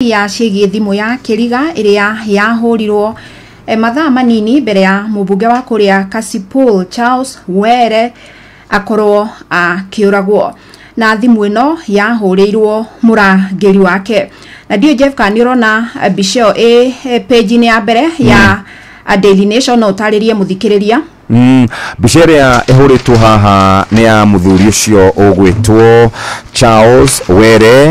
Ya ciĩgiĩ thimũ ya Kĩriga ĩrĩa yahũrirwo mathaa manini mbere ya mũmbunge wa kũrĩa Kasipul Charles Were akorwo akĩũragwo, na thimũ ĩno yahũrĩirwo mũrangĩri wake. Na ndiũĩ Jeff kana nĩ ũrona mbica ĩyo ĩ page-inĩ ya mbere ya Daily Nation, no ũtarĩrie mũthikĩrĩria. Mbica ĩrĩa ĩhũrĩtwo haha nĩ ya mũthuri ũcio ũgwĩtwo Charles Were.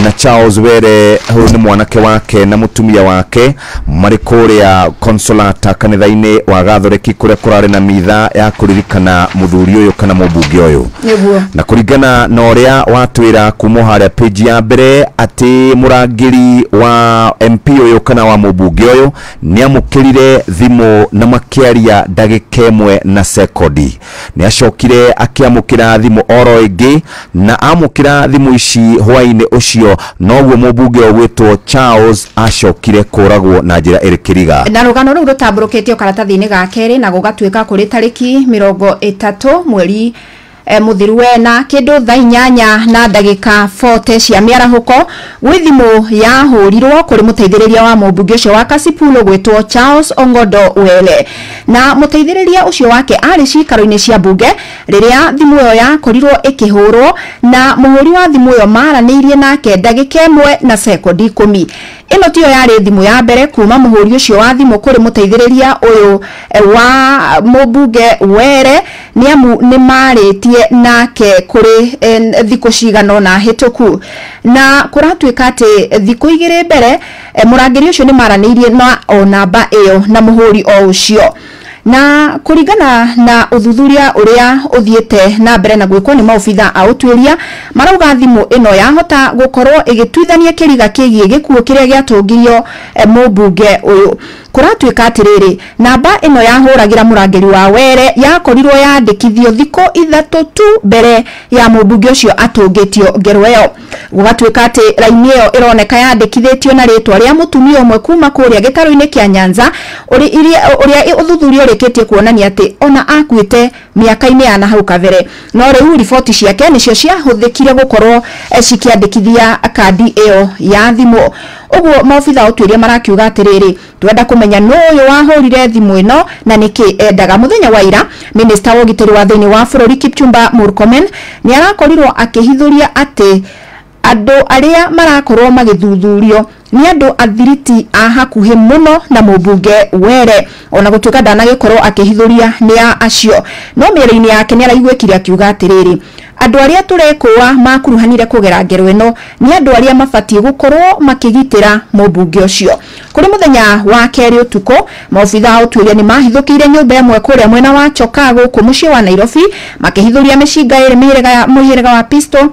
Na Charles Were ũyũ nĩ mwanake wake na mũtumia wake marĩ kũrĩa Consolata kanitha-inĩ wa Gathoreki kũrĩa kũrarĩ na mitha ya kũririkana mũthuri ũyũ kana mũmbunge ũyũ. Na kũringana na ũrĩa watwĩra kuma harĩa page ya mbere atĩ mũrangĩri wa MP ũyũ kana wa mũmbunge ũyũ nĩ amũkĩrire thimũ na makĩaria ndagĩka 1 na sekondi. Nĩ acokire akĩamũkĩra thimũ oro ĩngĩ, na amũkĩra thimũ ici hwaĩ-inĩ ũcio noguo mũmbunge ũgwĩtwo Charles acokire kũragwo na njĩra ĩrĩ kĩriga. Na rũgano rũu rũtambũrũkĩtio karatathi-inĩ ga kerĩ, na gũgatuĩka kũrĩ tarĩki 30 mweri mũthiru wena kĩndũ thaa 8 na ndagĩka 40 cia mĩarahũko, gwĩ thimũ yahũrirwo kũrĩ mũteithĩrĩria wa mũmbunge ũcio wa Kasipul gwĩtwo Charles Ongondo Wele, na mũteithĩrĩria ũcio wake arĩ cikaro-inĩ cia mbunge rĩrĩa thimũ ĩyo yakorirwo ĩkĩhũrwo, na mũhũri wa thimũ ĩyo maranĩirie nake ndagĩka 1 na sekondi 10. Ĩno tiyo yarĩ thimũ ya mbere kuma mũhũri ũcio wa thimũ kũrĩ mũteithĩrĩria ũyũ wa mũmbunge Were, nĩ amu nĩ marĩtie nake kũrĩ thikũ cigana ũna hĩtũku. Na kũratuĩka atĩ thikũ 2 mbere mũrangĩri ũcio nĩ maranĩirie na o namba ĩyo na mũhũri o ũcio. Na kũringana na ũthuthuria ũrĩa ũthiĩte na mbere na gwĩkwo nĩ maobitha a ũtuĩria, marauga thimũ ĩno yahota gũkorwo ĩgĩtuithania kĩriga kĩgiĩ gĩkuũ kĩrĩa gĩatũngirio mũmbunge ũyũ. Kũratuĩka atĩrĩrĩ, namba ĩno yahũragĩra mũrangĩri wa Were yakorirwo yandĩkithio thikũ 3 tu mbere ya mũmbunge ũcio atũngĩtio ngero ĩyo. Gũgatuĩka atĩ raini ĩyo ĩroneka yandĩkithĩtio na rĩtwa rĩa mũtumia ũmwe kuma kũrĩa gĩtarũ-inĩ kĩa Nyanza, ũrĩa ũthuthuria ũrĩkĩtie kuonania atĩ ona akuĩte mĩaka-inĩ ya nahau kabere, no rĩu riboti ciake nĩcio ciahũthĩkire gũkorwo cikĩandĩkithia kandi ĩyo ya thimũ. Ũguo maobitha ũtuĩria marakiuga atĩrĩrĩ, twenda kũmenya nũ ũyũ wahũrire thimũ ĩno na nĩkĩ endaga. Mũthenya wa ira, minista wa ũgitĩri wa thĩinĩ wa bũrũri Kipchumba Murkomen nĩ arakorirwo akĩhithũria atĩ andũ arĩa marakorwo magĩthuthurio nĩ andũ athiriti a hakuhĩ mũno na mũmbunge Were, ona gũtuĩka ndanagĩkorwo akĩhithũria nĩ a acio, no mĩario-inĩ yake nĩ araiguĩkire akiuga atĩrĩrĩ, andũ arĩa tũrekũa makuruhanire kũgera ngero ĩno nĩ andũ arĩa mabatiĩ gũkorwo makĩgitĩra mũmbunge ũcio. Kũrĩ mũthenya wa kerĩ ũtukũ, maobitha a ũtuĩria nĩ mahithũkĩire nyũmba ĩmwe kũrĩa mwena wa Chokaa gũkũ mũciĩ wa Nairobi, makĩhithũria mĩcinga ĩrĩ mũhĩrĩga wa pistol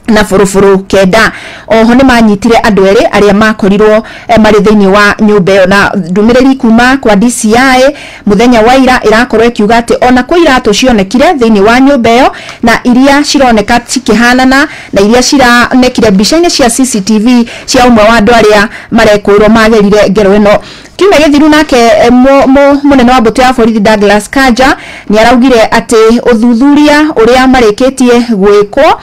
na buruburu 9. Oho nĩ manyitire andũ erĩ arĩa makorirwo marĩ thĩinĩ wa nyũmba ĩyo. Na ndũmĩrĩri kuma kwa DCI mũthenya wa ira ĩrakorwo ĩkiuga atĩ ona kwĩ iratũ cionekire thĩinĩ wa nyũmba ĩyo, na iria cironeka cikĩhanana na iria cironekire mbica-inĩ cia CCTV cia ũmwe wa andũ arĩa marekũĩrwo magerire ngero ĩno. Kiumia gĩthiru nake mũnene wa mbũtũ ya borithi Douglas Kanja nĩ araugire atĩ ũthuthuria ũrĩa marĩkĩtie gwĩkwo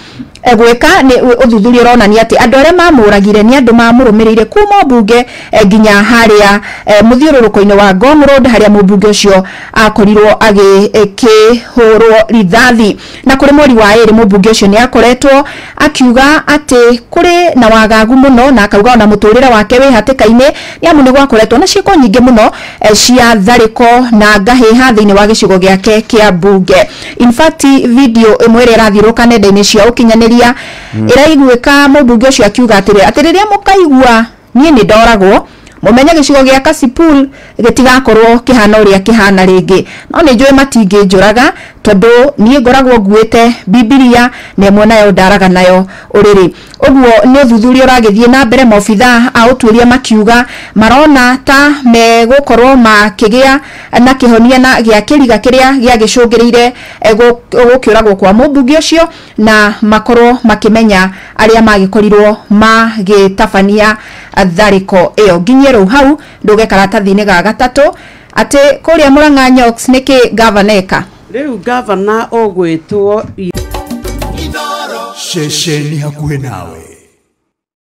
gwĩka nĩ ũthuthuria ũronania atĩ andũ arĩa mamũragire nĩ andũ mamũrũmĩrĩire kuma mbunge nginya harĩa mũthiũrũrũko-inĩ wa Ngong Road harĩa mũmbunge ũcio akorirwo agĩkĩhũrwo rithathi. Na kũrĩ mweri wa 2 mũmbunge ũcio nĩ akoretwo akiuga atĩ kũrĩ na wagagu mũno, na akauga ona mũtũrĩre wake wĩ hatĩka-inĩ nĩ amu nĩ gwakoretwo na ciĩko nyingĩ mũno cia tharĩko na ngahĩha thĩinĩ wa gĩcigo gĩake kĩa mbunge. In fact, video ĩmwe ĩrĩa ĩrathiũrũrũka nenda-inĩ cia ũkinyanĩria ĩraiguĩka mũmbunge ũcio akiuga atĩrĩ, atĩ rĩrĩa mũkaigua niĩ nĩ ndoragwo, mũmenye gĩcigo gĩa Kasipul gĩtigakorwo kĩhana ũrĩa kĩhana rĩngĩ, no nĩ njũĩ matingĩnjũraga tondũ niĩ ngoragwo nguĩte Bibilia na ĩmwe nayo ndaraga nayo ũrĩrĩ. Ũguo nĩ ũthuthuria ũragĩthiĩ na mbere, maobitha a ũtuĩria makiuga marona ta megũkorwo makĩgĩa na kĩhonia na gĩa kĩriga kĩrĩa gĩagĩcũngĩrĩire gũkĩũragwo kwa mũmbunge ũcio, na makorwo makĩmenya arĩa magĩkorirwo magĩtabania tharĩko ĩyo. Nginyie rĩu hau ndũge karatathi-inĩ ga gatatũ atĩ kũrĩa Murang'a Nyoks nĩkĩ gavana eka rĩu gavana ũgwĩtwo ceceni hakuhĩ nawe.